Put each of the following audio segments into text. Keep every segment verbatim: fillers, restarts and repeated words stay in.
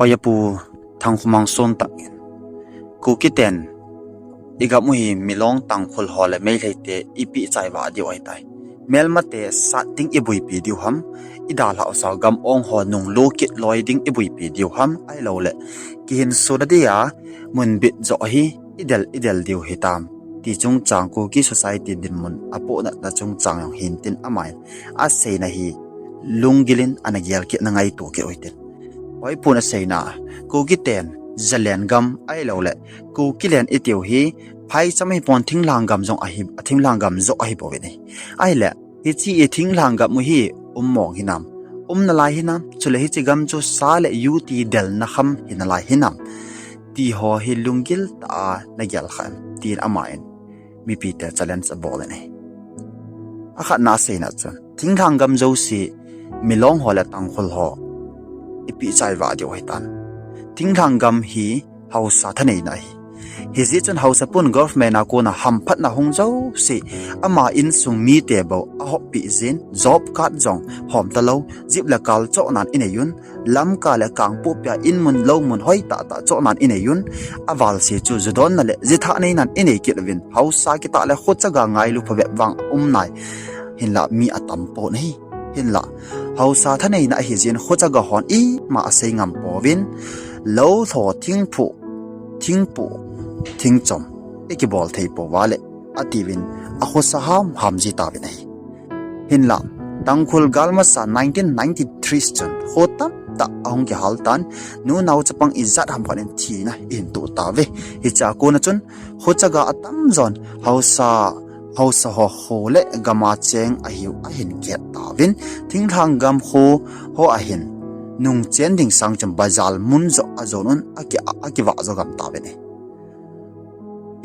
Oiya pu Thangkhomang Sontang in, Kuki ten igam u hi Milong, Tangkhul ho le Meitei te ipi chai vah diu ahitai. Melmate sat ding iboipi diu ham, idalhah u sa gam ong ho nunglut kit loi ding iboipi diu ham, ahilou le kihinso na dia mun bit joh hi idel idel diu hitam, ti chungchang Kuki society dinmun apohnatna chungchang jong hintin amahin aseina hi lunggil in ana gel kit, ana ngaito kit u hitin. Oipu in aseina, Kuki ten Zalen gam ahilou le Kuki len itiu hi phaicham hipon, thinglhang gam jong ahi, thinglhang gam joh ahi bou in ahi. Ahile hiche ithinglhang gam u hi um mong hinam, um nalai hinam, chule hiche gam chu sa le yu ti delna kham hi nalai hinam, ti ho hi lunggil tah a nagel kha em, tin amahin mipite challenge abol in ahi. Akhatna aseina chun, thinglhang gam jouse Milong ho le Tangkhul ho ipi chai vah diu hitam. Thinglhang gam hi haosa thaneina ahi. Hijeh chun haosapun government a kona hamphatna hung jouse ama insung mite bou ahoppi jin, job card jong hom talou, jeep le kal chohnan inei un, Lamka le Kangpokpi a inmun loumun hoitah tah chohnan inei un, avalse chu judonna le jithah neinan inei kit uvin, haosa kitah le khochaga ngailu phabep vang um nai. Hinla mi atampon ahi. Hinla haosa thaneina ahijeh in khochaga hon ima asei ngam pouvin, lou lho, thingphuh, thingpuh, thingchom ikibol thei pouva le, atiuvin akhosa hamham ji tauvin ahi. Hinla Tangkhul galmasa nineteen ninety-three chun kho tamtah ahung kihal tan, nu nao chapang ijat ham khat in thina ihin toh tauve. Hichea kona chun khochaga atamjon haosa, haosa ho kho le gama cheng ahiu ahin kihet tauvin, thinglhang gam kho ho ahin nungchen ding sang chun bazar mun joh ajon un, aki, akivah jo gam tauvin ahi.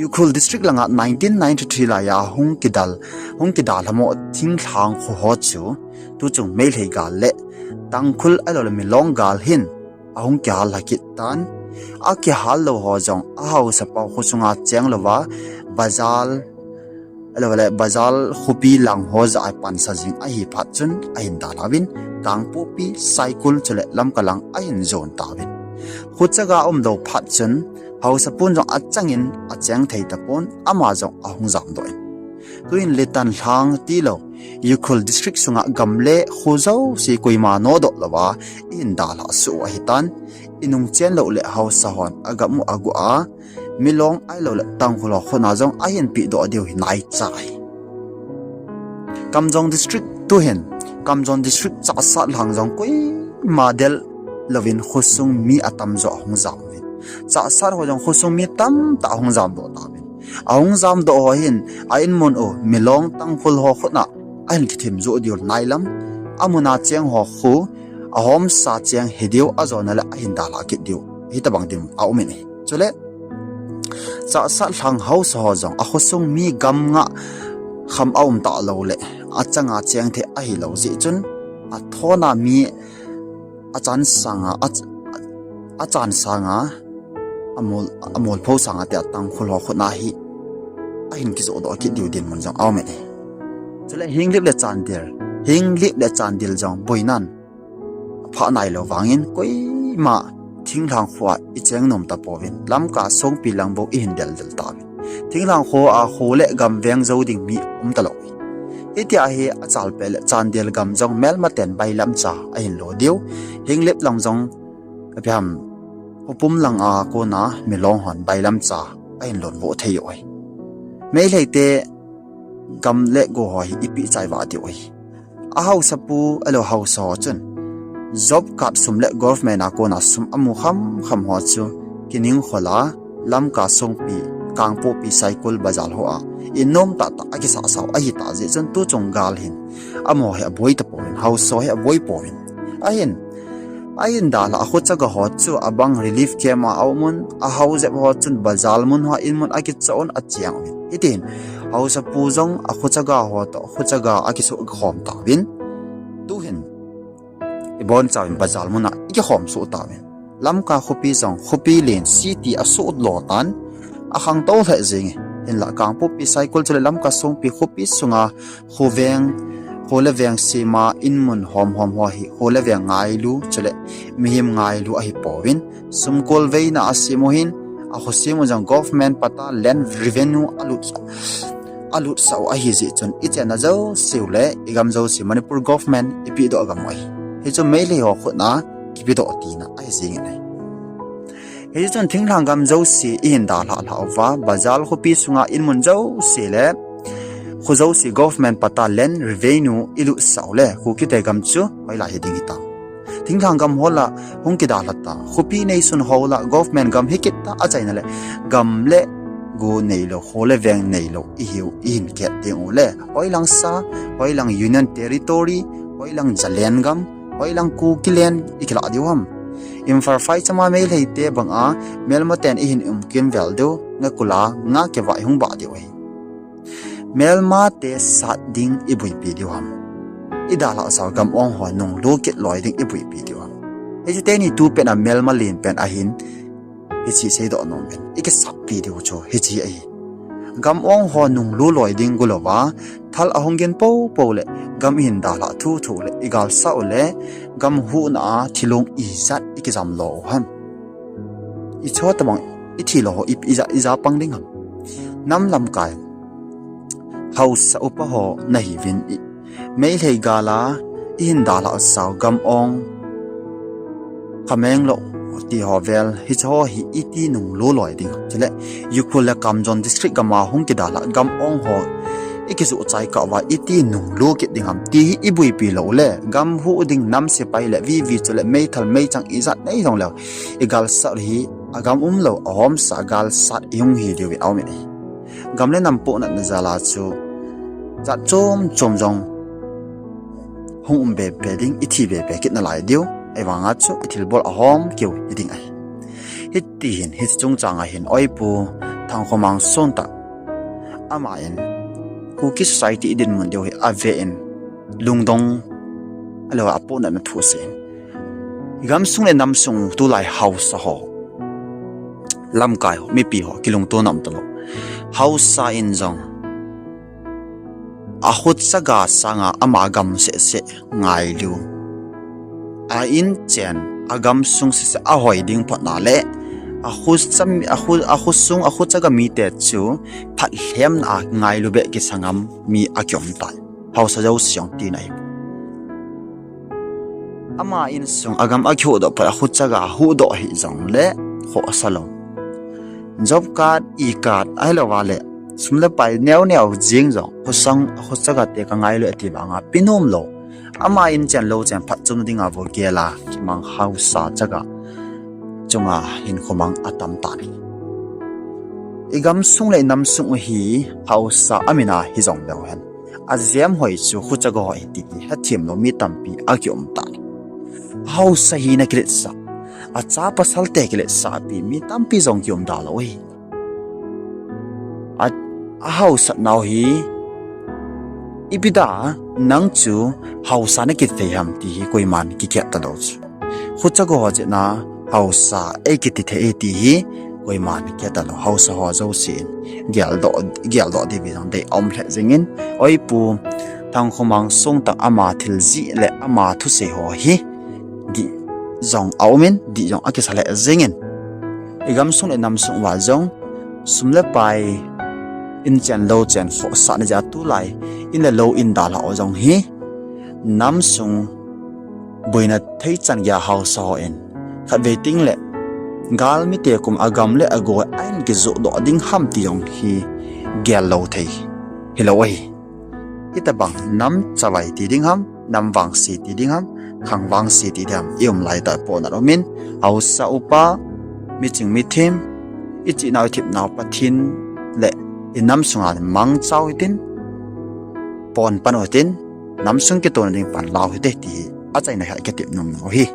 Ukhrul District langa nineteen ninety-three laiya hung kidal, hung kidalhamo thinglhang kho ho chu tuchung Meitei gal le Tangkhul ahilou le Milong gal hin ahung kihal lha kit tan. Akihal lou ho jong ahaosapau khosunga cheng louva bazar, ahilou le bazar khopi lang ho jah a pansa jing ahi phat chun ahin dalha uvin, Kangpokpi, Saikul chule Lamka lang ahin jon tauvin. Khochaga aumlou phat chun haosapun jong achangin acheng thei tapon, ama jong ahung jamdoh in. Tuhin Litan lhang tilou Ukhrul District sunga gam le kho jouse koima nodoh louva ihin dalhah soh u ahitan, inungchen lou le haosa hon agam u aguh a, Milong ahilou le Tangkhul ho khutna jong ahin pehdoh diu hi naicha ahi. Kamjong District tuhin, Kamjong District Chahsat lhang jong koima del louvin khosung mi atamjo ahung jam uvin. Chahsat ho jong khosung mi tamtah ahung jamdoh tauvin. Ahung jamdoh ho hin a inmun u Milong, Tangkhul ho khutna ahin kithim joh diu nailam, amuna cheng ho khu ahomsa cheng hidiu, ajona le ahin dalha kit diu hitobang dinmun aumin ahi. Chule Chahsat lhang haosa ho jong akhosung mi gamngah kham aum talou le achanga cheng thei ahilou jeh chun, athona mi achan sanga, a, achan sanga, amol, amolpho sanga tia Tangkhul ho khutna hi ahin kijohdoh kit diu dinmun jong aumin ahi. Chule Henglep le Chandel, Henglep le Chandel jong boinan aphah nailou vangin koima thinglhang khoa icheng nom tapouvin, Lamka Songpi lang bou ihin deldel tauvin. Thinglhang khoa kho le gam veng jou ding mi um talou. Hitia hi achalpeh le Chandel gam jong melmaten bailamcha ahin lo diu. Henglep lang jong ipi ham, Khopum langa kona Milong hon bailamcha ahin lonvoh thei u ahi. Meitei te gam le go ho hi ipi chai vah diu ahi. Ahaosapu ahilou haosa ho chun job card sum le government a kona sum amu khamkham ho chu kining khola, Lamka Songpi, Kangpokpi, Saikul bazar hoa in nom tahtah akisahsau ahitah jeh chun tuchung gal hin amaho hi aboi tapouvin, haosa ho hi aboi pouvin. Ahin, ahin dalha a khochaga ho chu abang relief camp a aumun, ahaojep ho chun bazar mun hoa inmun akichoh un acheng uvin. Hitihin haosapu jong akhochaga ho toh khochaga akisoh khom tauvin. Tuhin ibonchauvin bazar muna ikikhom soh tauvin. Lamka khopi jong khopi len city asoh lo tan, akhangtou lheh jenge. Hinla Kangpokpi, Saikul chule Lamka Songpi khopi sunga khoveng, Kho le veng sema inmun hom hom ho hi kho le veng ngailu, chule mihem ngailu ahi pouvin, sumkol veina a sem u hin, a kho sem u jong government patta land revenue alut, alutsah u ahi jeh chun, i chenna jouse u le i gam jouse Manipur government i pehdoh gam u ahi. Hichu Meitei ho khutna kipedoh tina ahi jingin ahi. Hichun thinglhang gam jouse i hin dalhah lhah uva, bazar khopi sunga inmun jouse le kho jouse government patta land revenue i lutsah u le, Kukite gam chu hoilai hiding hitam. Thinglhang gam ho la hung kidalha ta, khopi neisun ho la government gam hikit ta, achaina le gam le go neilou, kho le veng neilou i hiu i hin kihet ding u le, hoilang sa, hoilang Union Territory, hoilang Zalen gam, hoilang Kukiland i kilah diu ham. Imphal phaichama Meitei te banga melmaten i hin um kimvel diu, ngakula nga kivah i hung bah diu ahi. Melmate sat ding i boipi diu ham. I dalhah sau gam-ong ho nunglu kit loi ding i boipi diu ham. Hiche teni tu pen a melma len pen ahin, hiche seidoh nom in i kisatpi diu chu hiche ahi. Gam-ong ho nunglu loi ding golouva, thal ahung gin poupou le, gam i hin dalhah thuthu le, i galsat u le, gam huhna a thilong ijat i kijamlo u ham. I cho tabang i thilou ho i, ijat, ija pang ding ham. Nam lamkai haosa upa ho nahiuvin, Meitei gal a i hin dalhah sau gam-ong, Khamenglok ti ho vel, hiche ho hi iti nunglu loi ding ham. Chule Ukhrul le Kamjong district gam a hung kidalhah gam-ong ho i kijoh chai kah uva iti nunglu kit ding ham ti hi i boipi lou le, gam huh ding nam sepai le VV chule meithal meichang ijat nei jongleu, i galsat u hi agam umlou, ahomsa galsat i hung hi diuvin aumin ahi. Gam le nam pohnatna jal a chu jat chom chom jong hung um bebe ding, i thi bebe kit nalai diu, ahivanga chu i thilbol ahom keu hiding ahi. Hitihin, hiche chungchang a hin, oipu Thangkhomang Songtah, ama in Kuki society i dinmun diu hi ave in, lungdong, ahilou le apohnatna thu asei in, i gamsung le namsung tulai haosa ho, lamkai ho, mipi ho kilungto nam talou, haosa in jong akhochaga sanga ama gam sehseh ngailu, a inchen, agamsung sehseh ahoi ding phatna le, akho, akho, akhosung, akhochaga mite chu phatlhemna a ngailu beh kisangam mi akium tai. Haosa jouse jong tina ahi. Ama insung agam akihuhdoh phat, akhochaga huhdoh hih jongle khohsa lou, job card, e-card, ahilouva le sum le pai neo neo jeng jong, khosung, akhochaga te kangailu ati vanga penom lou, ama inchen louchen phatchomna dinga vo gel a kimang haosa chaga chunga hinkho mang atam tan. I gamsung le i namsung u hi haosa amin a hijong leu hen, ajemhoi chu khochaga ho ahi ti hethem lou mi tampi akium tan. Haosa hina kiletsah, acha pasalte kiletsahpi mi tampi jong kium da lou ahi. A, ahaosatnau hi, ipi dia nang chu haosa nakiti thei ham ti hi koiman kihet talou chu, khochaga ho jeh a haosa eikiti thei e ti hi koiman kihet talou, haosa ho jousen geldoh, geldoh diuva jong dei aum lheh jengin, oipu Thangkhomang Songtah ama thil jih le ama thusei ho hi dih jong aumin, dih jong akisa lheh jengin, i gamsung le namsung uva jong sum le pai, inchen louchen khohsahna jeh a tulai in le lou in dalhah u jong hi, namsung boina theichan geiya haosa hon khatvei tengle galmite kum agam le ago ahin kijohdoh ding ham ti jong hi gel lou thei hilou ahi. Hitobang nam chavai ti ding ham, nam vangse ti ding ham, khang vangse ti ding ham, i um laitah pohnat umin, haosa upa, miching mithem, i chihnau i thepnau Pathen le i namsunga mangcha u hitin, pon pan u hitin, namsung kitona ding pan lau hite ti hi achaina hi kitep nom u ahi.